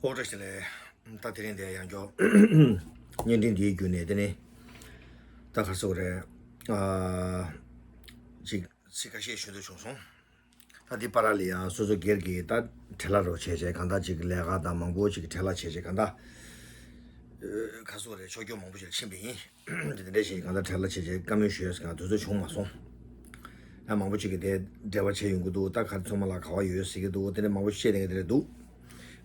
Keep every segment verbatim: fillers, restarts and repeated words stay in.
ཨོ་བཀྲ་ཤིས་བདེ་ལེགས། ད་དེ་རིང་འདིར་ཡང་བསྐྱར་བརྙན་འཕྲིན་འདིའི་བརྒྱུད་ནས་དེ་ནི་ད་ག་རེ་ཟེར་དགོས་རེད། ཨ། ཅིག་ཚིག་ཁ་ཤས་ཞུ་འདོད་བྱུང་སོང་། ད་འདི་བར་ལ་ཡང་སོ་སོ་སྒེར་གྱི་ད་བྲེལ་བ་རོགས་བྱས་བྱས་གང་ལྟར་ཅིག་ལས་ཀ་དང་མང་པོ་ཅིག་གི་བྲེལ་བ་བྱས་བྱས་གང་ལྟར་ག་རེ་ཟེར་དགོས་རེད། ཕྱོགས་སྐྱོད་མང་པོ་ཅིག་ལ་ཕྱིན་པ་ཡིན། དེ་འདྲ་ཞིག་གང་ལྟར་བྲེལ་བ་བྱས་བྱས་བཀའ་མོལ་ཞུ་ཡས་གང་དུས་ཚོད་བྱུང་མ་སོང་། ཡང་མང་པོ་ཅིག་གིས་དེ་འབྲེལ་བ་བྱས་ཡོང་གི་འདུག་ད་ག་རེ་ཚང་མ་ལ་ག་བ་ཡོད་ཟེར་གྱི་འདུག་དེ་འདྲ་མང་པོ་བཤད་བསྡད་མཁན་དེ་འདྲ་འདུག་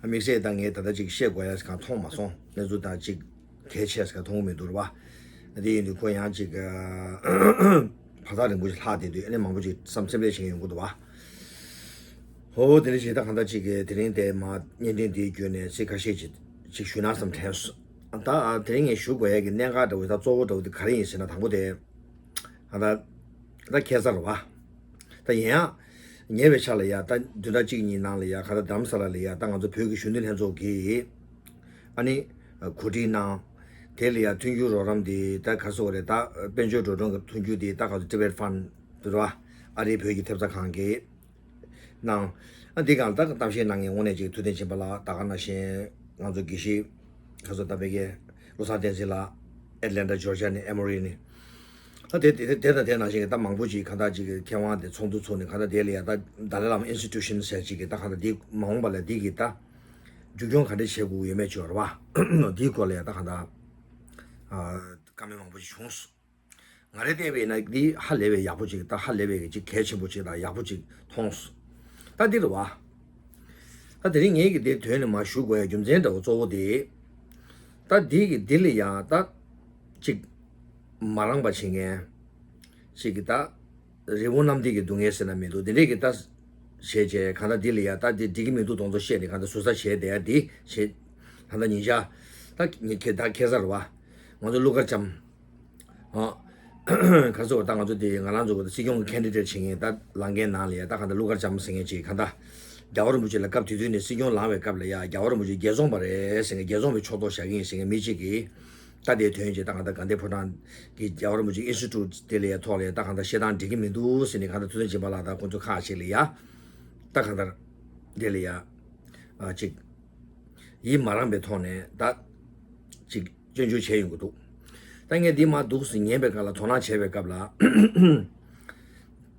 དམིགས་བསལ་ད་ངས་ད་ལྟ་ཅིག་བཤད་དགོས་ཡ་གང་མཐོང་མ་སོང་། གནས་ཚུལ་ད་ཅིག་གལ་ཆེ་ས་གང་མཐོང་གི་མི་འདུག་རེད་པ། དེ་ཡིན་དུས་ཁོ་ཡང་ཅིག་བར་ཐག་རིང་པོ་ཞིག་ལྷག་བསྡད་དུས་ཨ་ནི་མང་པོ་ཅིག་བསམ་སེམས་ལས་བྱེད་ཡོང་གི་འདུག་པ། ཧོ་དེ་འདྲ་ཞིག་ད་གང་ལྟར་ཅིག་གིས་དེ་རིང་དེ་མ་བརྙན་འཕྲིན་འདིའི་བརྒྱུད་ནས་ཚིག་ཁ་ཤས་ཅིག་ཅིག་ཞུས་ན་བསམ་དྲན་སོང་། ད་དེ་རིང་ངས་ཞུ་དགོས་ཡ་གི་གནད་འགག་འདྲ་བོ་ད་གཙོ་བོ་འདྲ་བོ་དེ་ག་རེ་ཡིན་ཟེར་ན་དང་པོ་དེ། ད་ད་ཁ་སང་རེད་པ། ད་ཡིན་ཡང་། ཉེ་བའི་ཆར་ལ་ཡ་ད་བདུན་ཕྲག་གཅིག་གཉིས་ནང་ལ་ཡ་ག་ད་རྡ་རམ་ས་ལ་ལ་ཡ་ད་ང་ཚོ་བོད་ཀྱི་གཞོན་ནུ་ལྷན་ཚོགས་ཀྱིས་ཨ་ནི་གོ་སྒྲིག་གནང་། དེ་ལ་ཡ་མཐུན་འགྱུར་རོགས་རམ་དེ་ད་ག་རེ་ཟེར་དགོས་རེད། ད་དཔལ་འབྱོར་འགྲོ་གྲོན་གྱི་མཐུན་འགྱུར་དེ་ད་ག་ཚོད་Tibet Fund་དེ་རེད་པ། ཨ་རིའི་བོད་ཀྱི་ཐེབས་རྩ་ཁང་གིས་གནང་། ཨ་འདི་གང་ལ་ད་གཏམ་བཤད་གནང་མཁན་དངོས་གནས་ཅིག་ཐུབ་བསྟན་སྦྱིན་པ་ལགས་ད་ག་ནང་བཞིན་ང་ཚོ་དགེ་བཤེས་ག་ཚོད་ད་བོད་ཀྱི་བློ་བཟང་བསྟན་འཛིན་ལགས་Atlanta Georgia་ནས་Emory་ནས། ད་དེ་དེ་དེ་དང་དེ་ནང་བཞིན་གྱི་ད་མང་པོ་ཅིག་གང་ལྟར་ཅིག་གི་མཁས་དབང་དེ་ཚོགས་འདུ་ཚོགས་ནས་གང་ལྟར་དེ་ལ་ཡ་ད་Dalai Lama Institution་ཟེར་ཅིག་གི་ད་གང་ལྟར་འདི་མ་འོངས་པ་ལ་འདི་གི་ད་མཇུག་སྐྱོང་ག་འདྲ་བྱེད་དགོས་ཡོད་མེད་ཅིག་ཡོད་རེད་པ། འདིའི་སྐོར་ལ་ཡ་ད་གང་ལྟར་ཨ་བཀའ་མོལ་མང་པོ་ཅིག་བྱུང་སོང་། ང་རང་བལྟས་པ་ཡིན་ན་འདི་ཧ་ལས་པའི་ཡག་པོ་ཅིག་ད་ཧ་ལས་པའི་གི་ཅིག་གལ་ཆེན་པོ་ཅིག་དང་ཡག་པོ་ཅིག་མཐོང་སོང་། ད་འདི་རེད་པ། ད་དེ་རིང་ངས་གི་འདི་དོན་ནི་མ་ཞུ་དགོས་ཡ་རྒྱུ་མཚན་འདྲ་བོ་གཙོ་བོ་དེ། ད་འདི་གི་འདི་ལ་ཡང་ད་ཅིག་མ་རངས་པ་བྱེད་མཁན་ཅིག་གི་ད་རི་བོ་གནམ་ལྡིང་གི་སྡུག་བསྔལ་ཟེར་ན་མི་འདུག་དེ་འདྲས་གི་ད་བྱས་བྱས་གང་ལྟར་འདི་ལ་ཡ་ད་འདི་འགྲིག་གི་མི་འདུག་དོན་དུ་བཤད་ནས་གང་ལྟར་ཟུར་ཟ་བྱས་བསྡད་ཡ་འདི་བྱས། གང་ལྟར་ཉིན་ཞག་ད་ངས་ཁྱེད་ད་ཁྱེད་ས་རེད་པ། ང་ཚོ་ཀླུ་མཁར་བྱམས། ཨ། ག་རེ་ཟེར་དགོས་རེད། ད་ང་ཚོ་དེ་ང་རང་ཚོ་སྲིད་སྐྱོང་གི་candidate་བྱེད་མཁན་ད་ལངས་མཁན་ནང་ལ་ཡ་ད་གང་ལྟར་ཀླུ་མཁར་བྱམས་ཟེར་མཁན་ཅིག་གང་ལྟར་རྒྱལ་བ་རིན་པོ་ཆེ་ལ་སྐབས་དེ་དུས་ནས་སྲིད་སྐྱོང་ལངས་པའི་སྐབས་ལ་ཡ་རྒྱལ་བ་རིན་པོ་ཆེ་རྒྱལ་བཙོང་པ་རེད་ཟེར་མཁན་རྒྱལ་བཙོང་པའི་ཕྱོགས་གཏོགས་བཞག་གི་ཡིན་ཟེར་མཁན་མི་གཅིག་གིས་ད་དེའི་དོན་བྱས་ད་གང་ལྟར་དགའ་ལྡན་ཕོ་བྲང་གི་རྒྱལ་བ་རིན་པོ་ཆེ་Institute་དེ་ལ་ཡ་ཐོག་ལ་ཡ་ད་གང་ལྟར་བཤད་སྟངས་འགྲིག་གི་མི་འདུག་ཟེར་ནས་གང་ལྟར་ཐུབ་བསྟན་སྦྱིན་པ་ལགས་དང་ཁོང་ཚོ་ཁག་ཅིག་ལ་ཡ་ད་གང་ལྟར་དེ་ལ་ཡ་ཨ་ཅིག་ཡིད་མ་རངས་པའི་ཐོག་ནས་ད་ཅིག་སྐྱོན་བརྗོད་བྱས་ཡོང་གི་འདུག་ད་ངས་འདི་མར་འདུག་སེ་ཉན་པའི་སྐབས་ལ་དོ་སྣང་བྱས་པའི་སྐབས་ལ།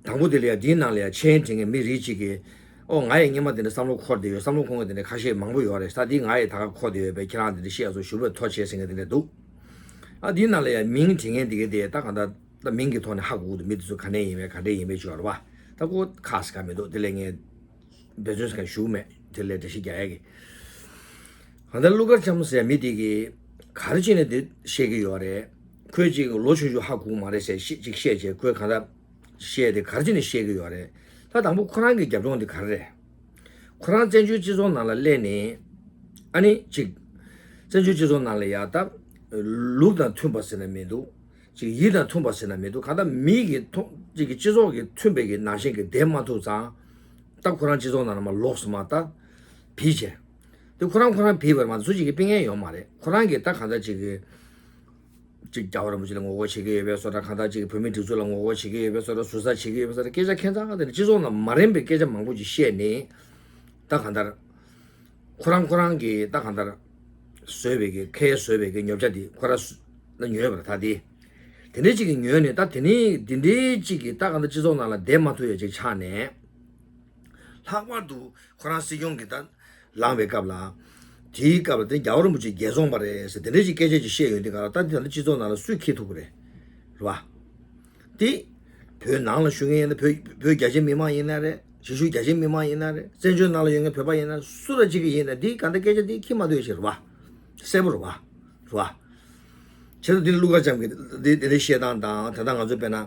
དང་པོ་དེ་ལ་ཡ་འདིའི་ནང་ལ་ཡ་མཆན་འབྲི་མཁན་མི་རིགས་གཅིག་གིས་ཨོ་ང་ཡི་སྔོན་མ་དེ་འདྲ་བསམ་བློ་འཁོར་བསྡད་ཡོད། བསམ་བློ་འཁོར་མཁན་དེ་འདྲ་ཁ་ཤས་མང་པོ་ཡོད་རེད། ས་འདི་ང་ཡི་ད་ག་འཁོར་བསྡད་ཡོད་པས་ཁྱེད་རང་དེ་འདྲ་བཤད་ཡ་ཚོ་ཞུ་བའི་ཐོ་བྱས་ཟེར་མཁན་དེ་འདྲ་འདུག་ཨ་འདིའི་ནང་ལ་ཡ་མིང་འབྲི་མཁན་དེ་ག་དེ་ད་གང་ལྟར་ད་མིང་གི་ཐོག་ནས་ཧ་གོ་གི་འདུག་མི་དེ་ཚོ་ག་ནས་ཡིན་པས་ག་འདྲས་ཡིན་པས་ཅིག་ཡོད་རེད་པ། ད་ཁོ་ཁག་ཟེར་ག་མི་འདུག་དེ་ལས་ངས། འབད་བརྩོན་ཞིག་ཞུ་མེད། དེ་ལས་འགྲེལ་བཤད་རྒྱག་ཡ་གི། གང་ལྟར་ཀླུ་མཁར་བྱམས་ཟེར་མི་དེ་གིས་ག་རེ་བྱས་ནས་དེ་བཤད་ཀྱི་ཡོད་རེད། ཁོས་ཅིག་ལོ་ཆུང་ཆུང་ཧ་གོ་མ་རེད་ཟེར་ཤི་ཅིག་བཤད་བྱས་ཁོས་གང་ལྟར་བཤད་དེ་ག་རེ་བྱས་ནས་བཤད་ཀྱི་ཡོད་རེད། ད་དང་པོ་ཁོ་རང་གི་རྒྱབ་ལྗོངས་དེ་ག་རེ་རེད། ཁོ་རང་བཙན་བྱོལ་སྤྱི་ཚོགས་ནང་ལ་སླེབས་ནས་ཨ་ནི་ཅིག་བཙན་བྱོལ་སྤྱི་ཚོགས་ནང་ལ་ཡ་ད་ལུགས་དང་མཐུན་པ་ཟེར་ན་མི་འདུག་ཅིག་ཡིད་དང་མཐུན་པ་ཟེར་ན་མི་འདུག་གང་ལྟར་མི་གི་ཐོག་ཅིག་གི་སྤྱི་ཚོགས་ཀྱི་མཐུན་པའི་གི་ནང་བཞིན་གྱི་བསྡད་མ་ཐུབ་ཙང་། ད་ཁོ་རང་སྤྱི་ཚོགས་ནང་ལ་མར་ལོག་སོང་མར་ད་ཕྱིན་བྱས། དེ་ཁོ་རང་ཁོ་རང་ཕྱིན་པར་མ་གཏོགས་སུ་ཞིག་གིས་ཕྱིན་མཁན་ཡོད་མ་རེད། ཁོ་རང་གིས་ད་གང་ལྟར་ཅིག་གི་ཅིག་རྒྱལ་བ་རིན་པོ་ཆེ་ལ་ངོ་རྒོལ་བྱེད་ཀྱི་ཡོད་པའི་བཟོ་འདྲ། གང་ལྟར་ཅིག་བོད་མིའི་སྒྲིག་འཛུགས་ལ་ངོ་རྒོལ་བྱེད་ཀྱི་ཡོད་པའི་བཟོ་འདྲ། ཟུར་ཟ་བྱེད་ཀྱི་ཡོད་པའི་བཟོ་འདྲ། སྐད་ཆ་ཁྱད་མཚར་དེ་ནི་སྤྱི་ཚོགས་ནང་མ་རན་པའི་སྐད་ཆ་མང་པོ་ཅིག་བཤད་ནས་ད་གང་ལྟར། ཁོ་རང་ཁོ་རང་གིས་ད་གང་ལྟར་བཟོས་པའི་གི་ཁས་བཟོས་པའི་གི་ཉོ་ཆ་དེ་ཁོ་རང་ལ་ཉོས་པ་རེད་ད་དེ། དེ་འདྲའི་གཅིག་གིས་ཉོས་ནས་ད་དེ་ནས་དེ་འདྲའི་གཅིག་གིས་ད་གང་ལྟར་སྤྱི་ཚོགས་ནང་ལ་བསྡད་མ་ཐུབ་ཡ་ཅིག་ཆགས་ནས། ལྷག་པར་དུ་ཁོ་རང་སྲིད་སྐྱོང་གི་ད་ལངས་པའི་སྐབས་ལ། དེའི་སྐབས་ལ་དེ་རྒྱལ་བ་རིན་པོ་ཆེ་རྒྱལ་བཙོང་པ་རེད་ཟེར་དེ་འདྲའི་གཅིག་སྐད་ཆ་ཅིག་བཤད་ཡོང་དུས་ག་ལ་ད་དེ་ད་ལྟ་སྤྱི་ཚོགས་ནང་ལ་སུས་འཁྱེར་ཐུབ་ཀྱི་རེད། རེད་བ། དེ། བོད་ནང་ལ་བཞུགས་མཁན་ཡིན་ན་བོད་བོད་རྒྱ་ཆེ་མི་མང་ཡིན་ན་རེད། གཞིས་བཞུགས་རྒྱ་ཆེ་མི་མང་ཡིན་ན་རེད། བཙན་བྱོལ་ནང་ལ་ཡོད་མཁན་བོད་པ་ཡིན་ན་སུ་ལ་གཅིག་གི་ཡིན་ན་འདི་ག་འདྲ་སྐད་ཆ་འདི་འཁྱེར་མ་ཐུབ་ཡ་ཞིག་རེད་བ། གསལ་པོ་རེད་བ། རེད་བ། བྱས་ཙང་འདི་ནི་ཀླུ་མཁར་བྱམས་ཀྱི་འདི་འདི་འདྲའི་བཤད་སྟངས་དང་ད་ལྟ་ང་ཚོ་དཔེར་ན།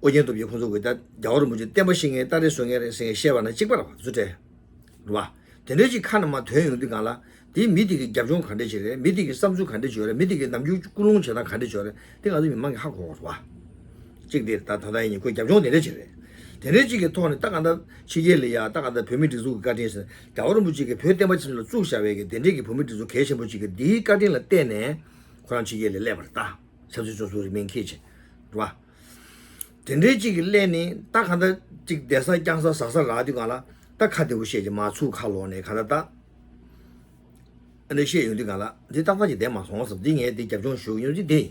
ཨོ་རྒྱན་སྟོབས་རྒྱལ་ཁོང་ཚོ་གིས་ད་རྒྱལ་བ་རིན་པོ་ཆེ་བསྟན་པ་བཤིག་མཁན་སྟ་རེ་བཟོ་མཁན་རེད་ཟེར་མཁན་བཤད་པ་ན་གཅིག་པ་རེད་བ་ཚུར་སྤྲད། རེད་བ། དེ་འདྲའི་ཅིག་ཁ་ནས་མར་ཐོན་ཡོང་དུས་སྒང་ལ། དེའི་མི་དེ་གི་རྒྱབ་ལྗོངས་ག་འདྲ་ཅིག་རེད། མི་དེ་གི་བསམ་ཚུལ་ག་འདྲ་ཅིག་ཡོད་རེད། མི་དེ་གི་ནམ་རྒྱུན་ཀུན་སློང་བྱེད་སྟངས་ག་འདྲ་ཅིག་ཡོད་རེད། དེ་ང་ཚོ་མི་མང་གིས་ཧ་གོ་དགོས་རེད་བ། གཅིག་དེ་ད་ད་ལྟ་ཡིན་ནི་ཁོའི་རྒྱབ་ལྗོངས་དེ་འདྲ་ཅིག་རེད། དེ་འདྲའི་ཅིག་གི་ཐོག་ནས་ད་ག་ད་ཕྱི་རྒྱལ་ལ་ཡ་ད་ག་ད་བོད་མིའི་སྒྲིག་འཛུགས་ཀྱི་བཀའ་དྲིན་ཟེར་རྒྱལ་བ་རིན་པོ་ཆེ་གིས་བོད་བསྟན་པ་ཆེན་པོ་ལ་བཙུགས་བཞག་པའི་གི་དེ་འདྲའི་གི་བོད་མིའི་སྒྲིག་འཛུགས་གལ་ཆེན་པོ་ཅིག་གི་དེའི་བཀའ་དྲིན་ལ་བརྟེན་ནས་ཁོ་རང་ཕྱི་རྒྱལ་ལ་སླེབས་པ་རེད་ད། ཆབ་སྲིད་སྤྱོད་ཚོགས་རིང་མིན་འཁྱེར་བྱས། རེད་བ། དེ་འདྲའི་གཅིག་གིས་སླེབས་ནས་ད་གང་ལྟར་གཅིག་བསྡད་ས་བསྐྱངས་ས་ཟ་ས་རག་དུས་སྒང་ལ་ད་ཁ་བདེ་པོ་བཤད་ཀྱི་མ་ཚུགས་ཁ་ལོག་ནས་གང་ལྟར་ད། ཨ་ནི་བཤད་ཡོང་དུས་གང་ལ་འདི་ཏག་ཏག་ཅིག་བསྡད་མ་སོང་ཟེར། འདི་ངས་འདི་རྒྱབ་ལྗོངས་ཞུ་གི་ཡོད་ཅིག་འདི་ཡིན།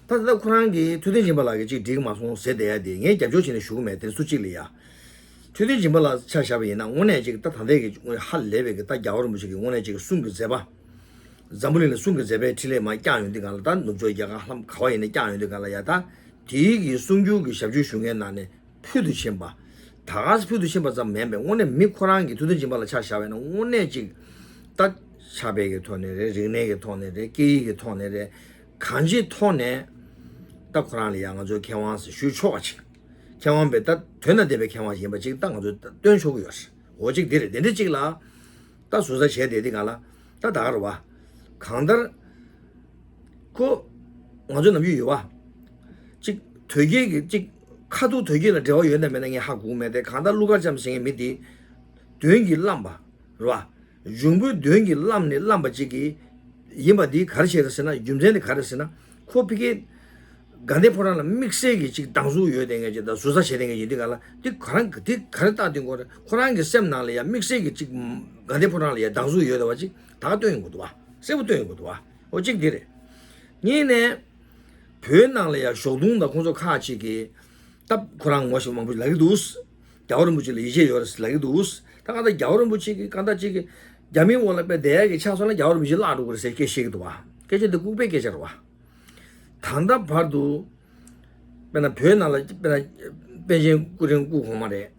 ད་ད་ལྟ་ཁོ་རང་གིས་ཐུབ་བསྟན་སྦྱིན་པ་ལགས་ཀྱིས་ཅིག་འགྲིག་མ་སོང་ཟེར་བསྡད་ཡ་དེ་ངས་རྒྱབ་སྐྱོར་བྱས་ནས་ཞུ་གི་མེད། དེ་སུ་གཅིག་ལ་ཡ། ཐུབ་བསྟན་སྦྱིན་པ་ལགས་ཆ་བཞག་པ་ཡིན་ན་དངོས་གནས་ཅིག་ད་ད་ལྟའི་གི་ཧ་ལས་པའི་གི་ད་རྒྱལ་བ་རིན་པོ་ཆེ་གི་དངོས་གནས་ཅིག་གསུང་གི་མཛད་པ། འཛམ་བུ་གླིང་ལ་གསུང་གི་མཛད་པའི་འཕྲིན་ལས་མར་བསྐྱངས་ཡོང་དུས་གང་ལ། ད་ནུབ་ཕྱོགས་རྒྱལ་ཁབ་ལྷམ་ག་བ་ཡིན་ན་བསྐྱངས་ཡོང་དུས་གང་ལ་ཡ། ད་དེའི་གི་གསུང་སྒྱུར་གི་ཞབས་ཞུ་ཞུ་མཁན་ནང་ནས་ཕུལ་དུ་ཕྱིན་པ། ད་ག་སེ་ཕུལ་དུ་ཕྱིན་པ་ཙམ་མིན་པའི་དངོས་གནས་མི་ཁོ་རང་གི་ཐུབ་བསྟན་སྦྱིན་པ་ལ་ཆ་བཞག་པ་ཡིན་ན་དངོས་གནས་ཅིག་ད་ཕྱག་དཔེ་གི་ཐོག་ནས་རེད། རིག་གནས་གི་ཐོག་ནས་རེད། སྐད་ཡིག་གི་ཐོག་ནས་རེད། གང་ཅིའི་ཐོག་ནས་ད་ཁོ་རང་ལ་ཡ་ང་ཚོའི་མཁས་དབང་ཟེར་ཞུ་ཆོག་པ་ཅིག་མཁས་དབང་པའི་ད་དོན་དང་ལྡན་པའི་མཁས་དབང་ཡིན་པ་ཅིག་ད་ང་ཚོས་ད་སྟོན་ཆོག་གི་ཡོད་རེད། འོ་ཅིག་འདི་རེད། དེ་འདྲ་ཅིག་ལ་ད་ཟུར་ཟ་བྱས་བསྡད་དེ་གང་ལ་ད་ད་ག་རེད་བ། གང་ལྟར་ཁོ་ང་ཚོའི་ནམ་རྒྱུན་ཡོད་བ། ཅིག་དོལ་རྒྱལ་གྱི་ཅིག་ཁ་ཐུག་དོལ་རྒྱལ་ལ་འབྲེལ་བ་ཡོད་ན་མེད་ན་ངས་ཧ་གོ་གི་མེད་དེ། གང་ལྟར་ཀླུ་མཁར་བྱམས་ཟེར་མཁན་མི་དེ་མདུན་གྱི་བླམ་པ་རེད་བ། འབྱུང་པོའི་མདུན་གྱི་བླམ་ནས་བླམ་པ་ཅིག་གིས་ཡིན་པ་འདི་ག་རེ་བྱས་རེད་ཟེར་ན། རྒྱུ་མཚན་དེ་ག་རེ་ཟེར་ན། ཁོ་ཕ་གིའི་དགའ་ལྡན་ཕོ་བྲང་ལ་དམིགས་བསལ་གྱི་ཅིག་སྡང་ཟུག་ཡོད་དེ་ངས་ཅིག་ད་ཟུར་ཟ་བྱས་དེ་ངས་ཡིན་དེ་ག་ལ། དེ་ག་རང་གི་དེ་ག་རེ་བཏགས་དེ་གོ་རེད། ཁོ་རང་གི་སེམས་ནང་ལ་ཡ་དམིགས་བསལ་གྱི་ཅིག་དགའ་ལྡན་ཕོ་བྲང་ལ་ཡ་སྡང་ཟུག་ཡོད་དེ་བ་ཅིག་ད་ག་སྟོན་ཡོང་གི་འདུག་བ། གསལ་པོ་སྟོན་ཡོང་གི་འདུག་བ། འོ་གཅིག་འདི་རེད། གཉིས་ནས། བོད་ནང་ལ་ཡང་ཞོགས་དུང་དང་ཁོང་ཚོ་ཁག་ཅིག་གིས་སྟབས་ཁོ་རང་ངོ་ཤེས་མང་པོ་ལབ་ཀྱི་འདུག་རྒྱལ་བ་རིན་པོ་ཆེ་ལ་ཡིད་ཆེས་ཡོད་རེད་ལབ་ཀྱི་འདུག་ད་གང་ལྟར་རྒྱལ་བ་རིན་པོ་ཆེ་གིས་གང་ལྟར་ཅིག་གིས་རྒྱ་མིའི་འོག་ལ་དཔེ་བསྡད་ཡག་གི་ཆགས་སོང་ན་རྒྱལ་བ་རིན་པོ་ཆེ་བརླག་འགྲོ་གི་རེད་ཟེར་སྐད་བཤད་ཀྱི་འདུག་བ། སྐད་ཆ་འདི་ལྐུགས་པའི་སྐད་ཆ་རེད་བ། ད་ལྟ་བར་དུ་དཔེར་ན་བོད་ནང་ལ་དཔེར་ན་པཎ་ཆེན་སྐུ་ཕྲེང་སྐུ་གོང་མ་རེད།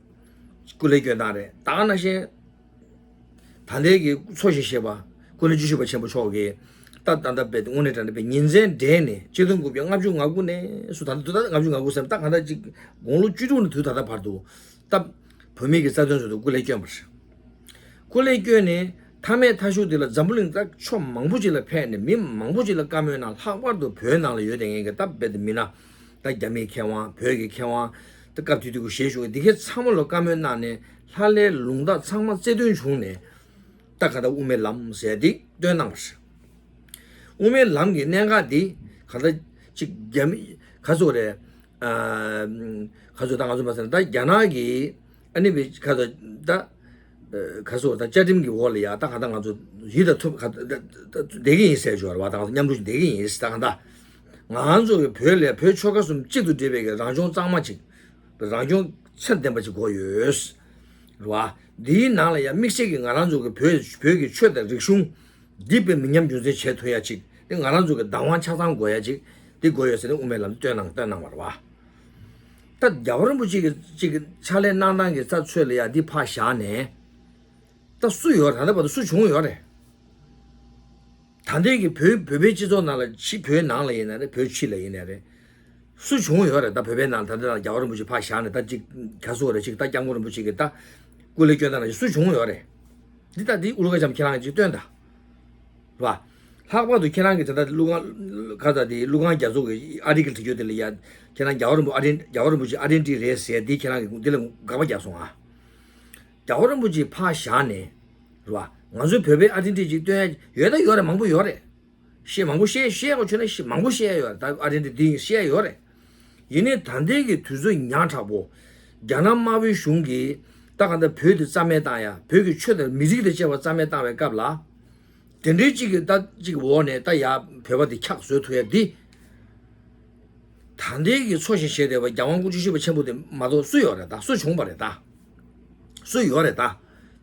སྐུ་ལས་སྐྱོན་བཏང་རེད། ད་ག་ནང་བཞིན། ད་ལྟའི་གི་འཚོ་ཞིང་གཞེས་པ་སྐུ་ན་བཅུ་བཞི་པ་ཆེན་པོ་མཆོག་གིས་ད་ད་ལྟ་དཔེ་དངོས་གནས་དྲང་གནས་དཔེ་ཉིན་མཚན་བསྒྲིལ་ནས་ཆིག་སྟོང་དགུ་བརྒྱ་ལྔ་བཅུ་ང་དགུ་ནས་སུ་ད་ལྟ་དུས་ད་ལྟ་ལྔ་བཅུ་ང་དགུ་ཟེར་ན་ད་གང་ལྟར་ཅིག་དགུང་ལོ་བཅུ་དྲུག་ནས་དུས་ད་ལྟ་བར་དུ་ད་བོད་མི་གི་རྩ་དོན་ཆེད་དུ་སྐུ་ལས་བསྐྱོན་པ་རེད། སྐུ་ལས་བསྐྱོན་ནས་མཐའ་མའི་མཐའ་གཞུག་དེ་ལ་འཛམ་བུ་གླིང་ད་ཕྱོགས་མང་པོ་ཅིག་ལ་ཕེབས་ནས་མི་མང་པོ་ཅིག་ལ་བཀའ་མོལ་གནང་། ལྷག་པར་དུ་བོད་ནང་ལ་ཡོད་བསྡད་མཁན་གྱི་ད་དཔེ་དེ་མི་སྣ། ད་རྒྱ་མིའི་མཁས་དབང་། བོད་ཀྱི་མཁས་དབང་། ད་སྐབས་དེ་དུས་ཀྱི་ཞལ་བཞུགས་འདི་གའི་ཚང་མ་ལ་བཀའ་མོལ་གནང་ནས་ལྷ་ལས་ལུང་དག་ཚང་མ་རྩལ་འདོན་བྱུང་ནས་ད་ག་ད་དབུ་མའི་ལམ་ཟེར་འདི་སྟོན་གནང་བ་རེད། དབུ་མའི་ལམ་གྱི་གནད་འགག་འདི་ག་ད་ཅིག་རྒྱ་མི་ག་ཚོད་རེད། ཨ་ག་ཚོད་ད་ང་ཚོ་མ་ཟེར་ན་ད་རྒྱ་ནག་གི་ཨ་ནི་བི་ག་ཚོད་ད། ཨ་ག་ཚོད་ད་བཅའ་ཁྲིམས་ཀྱི་འོག་ལ་ཡ་ད་ག་ད་ང་ཚོ་ཡིད་ད་ཐུབ་ག་ད་བསྡད་ཀྱི་ཡིན་ཟེར་ཞོར་བ། ད་ང་ཚོ་མཉམ་རུབ་བསྡད་ཀྱི་ཡིན་ཟེར། ད་ག་ད་ང་ཚོ་གི་བོད་ལ་བོད་ཆོལ་ཁ་གསུམ་གཅིག་ཏུ་སྒྲིལ་བའི་གི་རང་སྐྱོང་གཙང་མ་ཅིག་རང་སྐྱོང་ཚད་ལྡན་པ་ཅིག་དགོས་ཡོད། རེད་བ། འདིའི་ནང་ལ་ཡང་དམིགས་བསལ་གྱི་ང་རང་ཚོ་གི་བོད་བོད་ཀྱི་ཆོས་དང་རིག་གཞུང་འདི་དཔེ་མི་ཉམས་རྒྱུན་འཛིན་བྱེད་ཐུབ་ཡ་ཅིག་འདི་ང་རང་ཚོ་གི་བདག་དབང་ཆ་ཚང་དགོས་ཡ་ཅིག་འདི་དགོས་ཡོད་ཟེར་ནས་དབུ་མའི་ལམ་སྟོན་གནང་སྟོན་གནང་བ་རེད་བ། ད་རྒྱལ་བ་རིན་པོ་ཆེ་གི་ཅིག་གི་ཕྱག་ལས་གནང་སྟངས་ཀྱི་ས་ཚོད་ལ་ཡ་འདི་ཕར་བཞག་ནས། ད་སུ་ཡོད་རེད། ད་ལྟ་བར་དུ་སུ་བྱུང་ཡོད་རེད། ད་ལྟའི་གི་བོད་བོད་པའི་སྤྱི་ཚོགས་ནང་ལ་ཕྱི་བོད་ནང་ལ་ཡིན་ན་རེད། བོད་ཕྱི་ལ་ཡིན་ན་རེད། སུ་བྱུང་ཡོད་རེད། ད་བོད་པའི་ནང་ད་ལྟ་རྒྱལ་བ་རིན་པོ་ཆེ་ཕར་བཞག་ནས་ད་ཅིག་ག་སུ་རེད། ཅིག་ད་སྐྱབས་མགོན་རིན་པོ་ཆེ་གི་ད་སྐུ་ལས་སྐྱོན་སྟངས་ལ་སུ་བྱུང་ཡོད་རེད། འདི་ད་འདི་ཀླུ་མཁར་བྱམས་ཁྱེད་རང་གིས་ཅིག་སྟོན་ད། རེད་བ། ལྷག་པར་དུ་ཁྱེད་རང་གིས་ད་ལྟ་ཀླུ་ཁང་ག་ད་འདི་ཀླུ་ཁང་རྒྱ་མཚོ་གི་ཨ་ཊི་ཀལ་བྲིས་རྒྱུ་དེ་ལ་ཡ་ཁྱེད་རང་རྒྱལ་བ་རིན་པོ་ཨ་ཊི་རྒྱལ་བ་རིན་པོ་ཆེ་ཨ་ཊི་ཀལ་རེད་ཟེར་འདི་ཁྱེད་རང་གིས་འདི་ལ་དགག་པ་རྒྱག་སོང་ཨ། རྒྱལ་བ་རིན་པོ་ཆེ་ཕར་བཞག་ནས། རེད་བ། ང་ཚོའི་བོད་པའི་ཨ་ཊི་ཀལ་ཅིག་སྟོན་ཡ་ཡོད་ད་ཡོད་རེད། མང་པོ་ཡོད་རེད། བཤད་མང་པོ་བཤད་བཤད་དགོས་བྱུང་ན་བཤད་མང་པོ་བཤད་ཡ་ཡོད་རེད། ད་ཨ་ཊི་ཀལ་འདི་བཤད་ཡ་ཡོད་རེད། ཡིན་ནའི་ད་ལྟའི་གི་དུས་ཚོད་ཉག་ཕྲ་པོ། རྒྱ་ནག་དམར་པོའི་གཞུང་གིས་ད་གང་ལྟར་བོད་དེ་རྩ་མེད་བཏང་ཡ། བོད་ཀྱི་ཆོས་དང་མི་རིགས་དང་བཅས་པ་རྩ་མེད་བཏང་བའི་སྐབས་ལ། དེ་འདྲའི་གཅིག་གི་ད་གཅིག་འོག་ནས་ད་ཡ་བོད་པ་དེ་འཁྱག་བཟོ་ཐུབ་ཡ་འདི། ད་ལྟའི་གི་འཚོ་ཞིང་གཞེས་བསྡད་པ་རྒྱལ་དབང་སྐུ་ཕྲེང་བཅུ་བཞི་པ་ཆེན་པོ་དེ་མ་གཏོགས་སུ་ཡོད་རེད་ད། སུ་བྱུང་བ་རེད་ད། སུ་ཡོད་རེད་ད།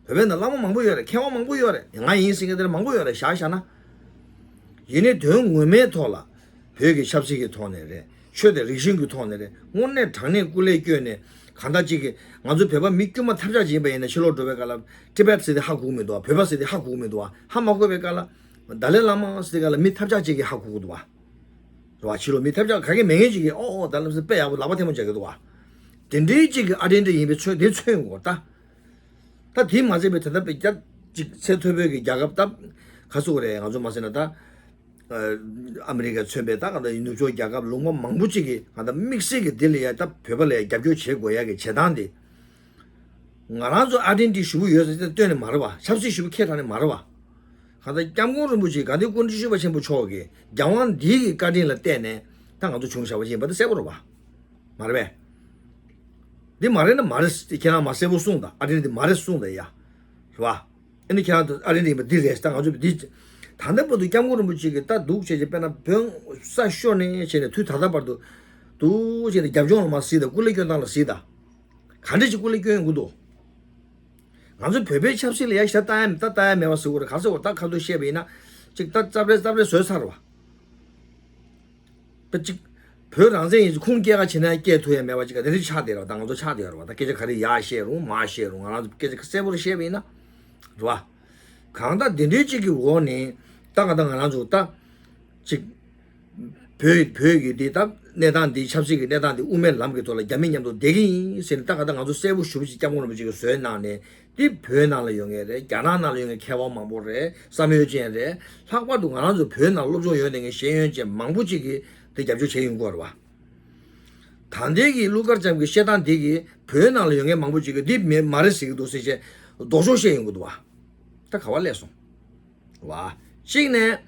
བོད་པའི་ནང་བླ་མ་མང་པོ་ཡོད་རེད། མཁས་དབང་མང་པོ་ཡོད་རེད། ང་ཡིན་ཟེར་མཁན་དེ་འདྲ་མང་པོ་ཡོད་རེད། བཞག་བཞག་ན། ཡིན་ནའི་དོན་ངོ་མའི་ཐོག་ལ། བོད་ཀྱི་ཆབ་སྲིད་ཀྱི་ཐོག་ནས་རེད། ཆོས་དང་རིག་གཞུང་གི་ཐོག་ནས་རེད། དངོས་གནས་དྲང་གནས་སྐུ་ལས་བསྐྱོན་ནས་གང་ལྟར་གཅིག་གི་ང་ཚོ་བོད་པ་མི་དཀྱུས་མ་ཐབས་ཆག་ཅིག་ཡིན་པ་ཡིན་ན་ཕྱི་ལོགས་འགྲོ་བའི་སྐབས་ལ་ཊི་བེཊ་ཟེར་དེ་ཧ་གོ་གི་མི་འདུག་བ། བོད་པ་ཟེར་དེ་ཧ་གོ་གི་མི་འདུག་བ། ཧ་མ་གོ་བའི་སྐབས་ལ་ཌ་ལའི་བླ་མ་ཟེར་དེ་སྐབས་ལ་མི་ཐབས་ཆག་ཅིག་གིས་ཧ་གོ་གི་འདུག་བ། རེད་བ། ཕྱི་ལོགས་མི་ཐབས་ཆག་ག་གེ་མེད་མཁན་ཅིག་གིས་ཨོ་ཨོ་ཌ་ལའི་བླ་མ་ཟེར་དཔེ་ཡག་པོ་ལག་པ་ཐལ་མོ་སྦྱར་གི་འདུག་བ། དེ་འདྲའི་ཅིག་གི་ཨ་ཌེན་ཊི་ཊི་ཡིན་པའི་ཚོད་དེ་མཚོན་དགོས་ད། ད་དེ་མ་ཚད་པའི་དེ་འདྲ་དཔེ་རྒྱ་ཆེ་ཚད་མཐོ་པོའི་གི་རྒྱལ་ཁབ་ད། ག་ཚོད་རེད། ང་ཚོ་མ་ཟེར་ན་ད། ཨ་མི་རི་ཀ་མཚོན་པའི་ད་གང་ལྟར་ནུབ་ཕྱོགས་རྒྱལ་ཁབ་ལུང་པ་མང་པོ་ཅིག་གིས་གང་ལྟར་དམིགས་བསལ་གྱི་འདི་ལ་ཡ་ད་བོད་པ་ལ་ཡ་རྒྱབ་སྐྱོར་བྱེད་དགོས་ཡ་གི་བྱེད་སྟངས་དེ། ང་རང་ཚོ་ཨ་ཌེན་ཊི་ཊི་ཞེ་པོ་ཡོད་ཟེར་ཏེ་སྟོན་ནི་མ་རེད་བ། ཆབ་སྲིད་ཞེ་པོ་ཁྱེར་དྲགས་ནི་མ་རེད་བ། གང་ལྟར་སྐྱབས་མགོན་རིན་པོ་ཆེ་དགའ་ལྡན་སྐུ་ཕྲེང་བཅུ་བཞི་པ་ཆེན་པོ་མཆོག་གི་རྒྱལ་དབང་འདི་གི་བཀའ་དྲིན་ལ་བརྟེན་ནས་ད་ང་ཚོ་བྱུང་བཞག་པ་ཅིག་ཡིན་པ་དེ་གསལ་པོ་རེད་བ། མ་རེད་པས། འདི་མ་རེད་ན་མ་རེད། ཁྱེད་རང་མ་གསལ་པོ་གསུངས་དང་། ཨ་ཌེན་ཊི་ཊི་མ་རེད་གསུངས་དང་ཡ། རེད་བ། ཨ་ནི་ཁྱེད་རང་ཚོ་ཨ་རི་ནས་ཡིན་པ་འདི་རེད། ད་ང་ཚོ་འདི་ད་ལྟ་བར་དུ་སྐྱབས་མགོན་རིན་པོ་ཆེ་གིས་ད་འདུག་བྱས་བྱས་དཔེར་ན་བོད་ས་ཤོར་ནས་བྱས་ནས་དུས་ད་ལྟ་བར་དུ་འདུག་བྱས་ནས་རྒྱབ་ལྗོངས་ལ་མར་གཟིགས་དང་། སྐུ་ལས་སྐྱོན་སྟངས་ལ་གཟིགས་དང་། ག་འདྲ་ཅིག་སྐུ་ལས་སྐྱོན་ཡོང་གི་འདུག་ང་ཚོ་བོད་པའི་ཆབ་སྲིད་ལ་ཡ་ཞེ་དྲག་ལྟ་ཡ་མེད། ད་ལྟ་ཡ་མེད་པ་ཟེར་དགོས་རེད། ག་ཟེར་དགོས། ད་ཁ་ཐུག་བཤད་པ་ཡིན་ན་ཅིག་ད་རྩབ་ལེ་རྩབ་ལེ་བཟོས་ཚར་བ། པ་ཅིག་བོད་རང་བཙན་ཡིན་ཚེ་ཁུངས་སྐྱེལ་ག་བྱེད་ན་སྐྱེལ་ཐུབ་ཡ་མེད་པ་ཅིག་ག་དེ་འདྲ་ཆགས་བསྡད་རེད་བ། ད་ང་ཚོ་ཆགས་བསྡད་ཡོད་རེད་བ། ད་སྐད་ཆ་ག་རེ་ཡར་བཤད་རུང་མར་བཤད་རུང་། ང་རང་ཚོ་སྐད་ཆ་གསལ་པོ་རེ་བཤད་པ་ཡིན་ན་རེད་བ། གང་ལྟར་དེ་འདྲའི་ཅིག་གི་འོག་ནས་ད་གང་ལྟར་ང་རང་ཚོ་ད་ཅིག་བོད་བོད་ཀྱི་འདི་ད་གནས་སྟངས་འདི་ཆབ་སྲིད་ཀྱི་གནས་སྟངས་འདི་དབུ་མའི་ལམ་གྱི་ཐོག་ལ་རྒྱ་མི་མཉམ་དུ་བསྡད་ཀྱི་ཡིན་ཟེར་ནས་ད་གང་ལྟར་ང་ཚོ་གསལ་པོ་ཞེ་པོ་ཅིག་སྐྱབས་མགོན་རིན་པོ་ཆེ་གིས་བཟོས་གནང་ནས། འདི་བོད་ནང་ལ་ཡོད་མཁན་རེད། རྒྱ་ནག་ནང་ལ་ཡོད་མཁན་མཁས་དབང་མང་པོ་རེད། བསམ་ཡོད་ཅན་རེད། ལྷག་པར་དུ་ང་རང་ཚོ་བོད་ནང་སློབ་སྦྱོང་ཡོད་མཁན་ཤེས་ཡོན་ཅན་མང་པོ་ཅིག་གིས་འདི་རྒྱབ་སྐྱོར་བྱས་ཡོང་གི་ཡོད་རེད་བ། ད་ལྟའི་གི་ཀླུ་མཁར་བྱམས་ཀྱི་བཤད་སྟངས་འདི་གིས་བོད་ནང་ལ་ཡོད་མཁན་མང་པོ་ཅིག་གིས་འདི་མེད་མ་རེད་ཟེར་གྱི་འདུག་ཟེར་བྱས་ལྡོག་ཕྱོགས་བཤད་ཡོང་གི་འདུག་བ། ད་ག་བ་སླེབས་སོང་། བ། གཅིག་ནས་